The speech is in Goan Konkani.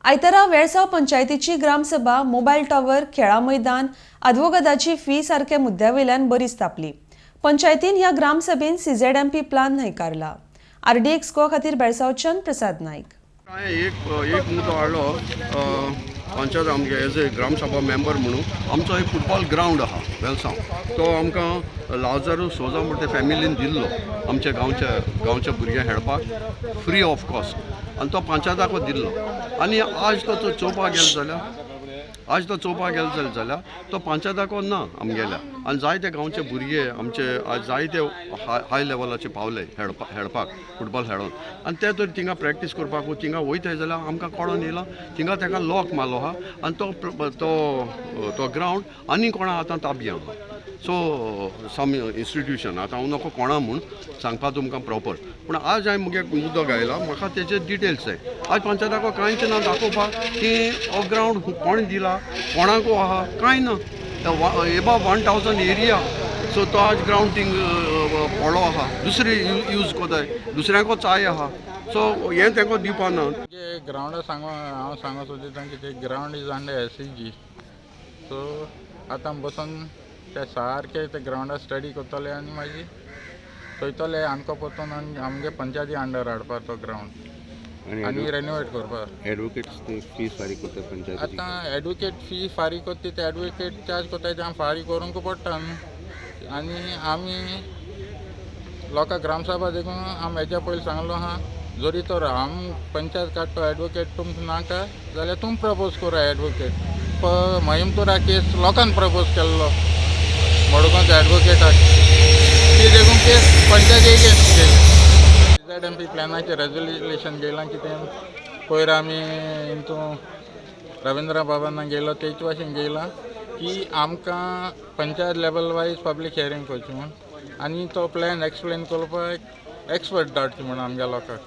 आयतारा वेळसांव पंचायतीची ग्रामसभा मोबायल टॉवर, खेळां मैदान, आदवोगादाची फी सारक्या मुद्द्यावेल्यान बरीच तापली. पंचायतीन ह्या ग्रामसभेन सीझेडएमपी प्लान न्हयकारला. आरडीएक्स गोवा खातीर बेळसांवच्यान प्रसाद नायक. हांवें एक एक मुद्दो हाडलो पंचायत आमगे एज ए ग्रामसभा मेंबर म्हणून. आमचो एक फुटबॉल ग्रावंड आहा वेलसांव, तो आमकां लाजारू सोजा म्हणटा ते फॅमिलीन दिल्लो आमच्या गांवच्या गांवच्या भुरग्यांक खेळपाक फ्री ऑफ कॉस्ट आनी तो पंचायताकूच दिल्लो. आनी आज तो चोवपाक गेलो जाल्यार, आज तो चोवपाक गेलो जाल्यार तो पंचायताको ना आमगेल्या. आनी जायते गांवचे भुरगे आमचे आज जायते हाय लेवलाचे पावले खेळपाक फुटबॉल खेळोन. आनी ते तर थिंगा प्रॅक्टीस करपाक थिंगा वयताय जाल्यार आमकां कळोन येयला थिंगा ताका लॉक मारलो आहा आनी तो तो तो ग्रावंड आनी कोणा आतां ताबयां आहा. सो सम इन्स्टिट्युशन आतां हांव नको कोणा म्हूण सांगपा तुमकां प्रॉपर, पूण आज हांवें मुगे मुद्दो गायला, म्हाका तेजे डिटेल्स जाय. आज पंचायताको कांयच ना दाखोवपाक की हो ग्रावंड कोणें दिला, कोणाकू आहा, कांय ना. एबाव 1000 एरिया, सो तो आज ग्रावंड थिंग पडलो आहा, दुसरे यूज कोताय, दुसऱ्यांको चाय आहा. सो हें तेंको दिवपा ना. ग्रावंडा सांगो हांव सांगो सोदिता की ते ground is under SEG. So आतां बसून ते सारके ते ग्रावंडार स्टडी करतले आनी मागीर चोयतले आमकां परतून आनी आमगे पंचायती अंडर हाडपाक तो ग्रावंड आनी रेनोवेट करपाक. एडवोकेट्स ते फी फारीक करता पंचायतीची? आतां एडवोकेट फी फारीक करता ते एडवोकेट चार्ज करता ते आमी फारीक करूंक पडटा न्हू. आनी आमी लोकांक ग्रामसभा देखून आमी हेज्या पयलीं सांगलो आहा, जरी तर आम पंचायत काडटो एडवोकेट तुमकां नाका जाल्यार तुमी प्रपोज करा एडवोकेट. महिमतुरा केस लोकांक प्रपोज केल्लो मडगांवच्या एडवोकेटाक, ती देखून केस पंचायती एगेन्स्ट गेली. सीझेडएमपी प्लॅनाचें रेजोल्युशन घेयलां कितें पयर आमी हितून रविंद्र बाबान गेलो तेच भाशेन घेयलां की आमकां panchayat level wise public hearing करची म्हूण आनी तो प्लॅन एक्सप्लेन करपाक एक्सपर्ट धाडची म्हूण आमच्या लोकांक.